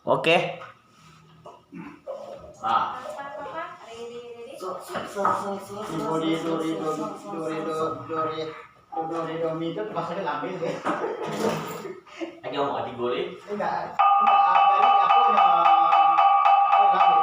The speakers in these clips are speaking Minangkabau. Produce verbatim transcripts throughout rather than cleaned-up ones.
Oke. Nah. Do, re, do, re, do, do, re, do, do, re, do, re, do, mi tu pasal lambil deh. Lagi ngomong tigo deh. Indak, indak, ah, tadi aku nak, oh, lambil.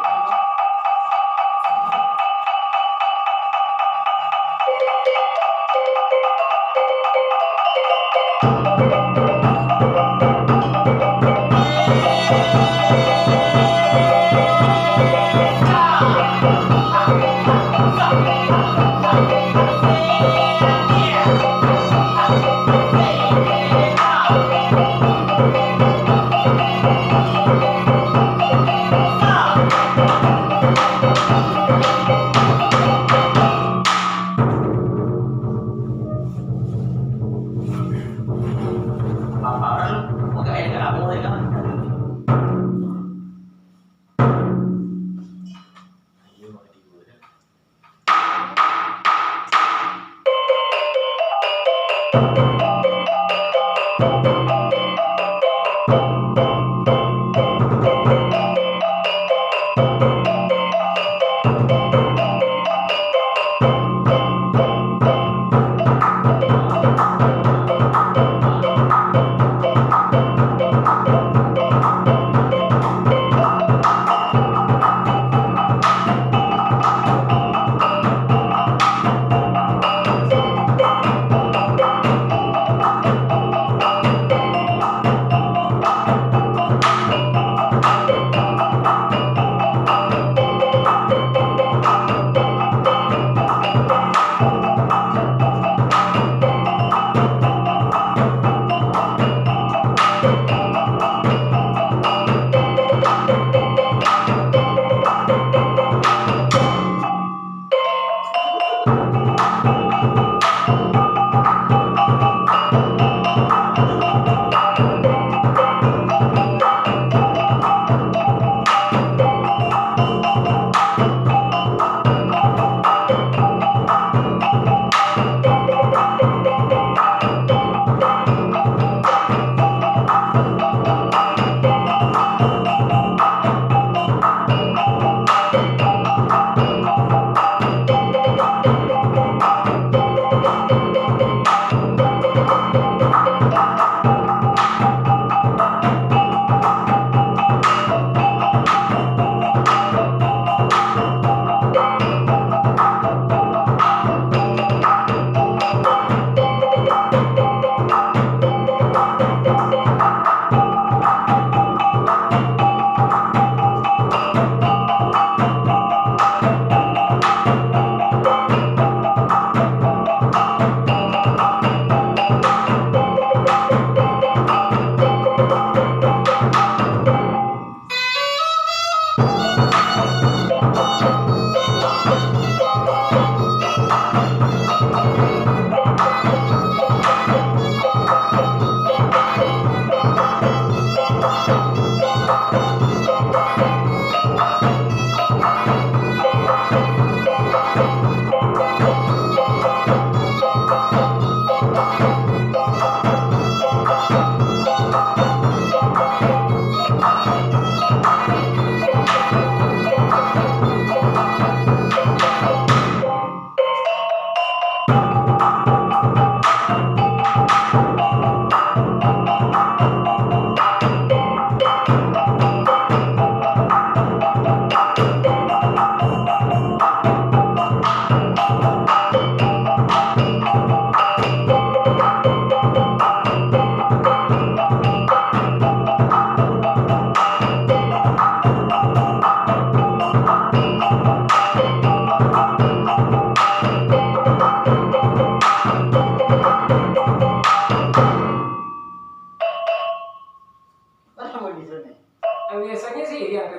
Biasanya sih yang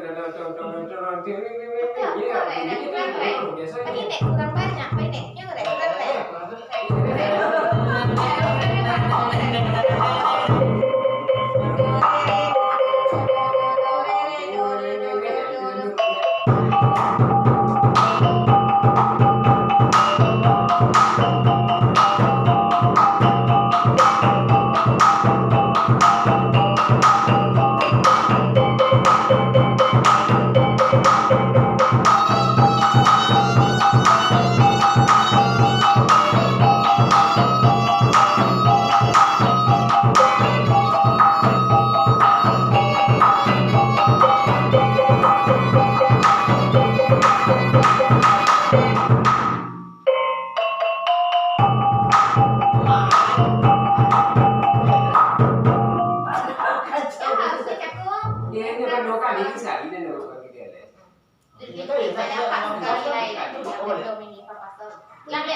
biasanya. Ini kurang banyak, ini kurang banyak. Dia hanya kan dua kali, ini sekali, dia ada dua kali dia ada. Jadi, saya dapat sekali lain. Yang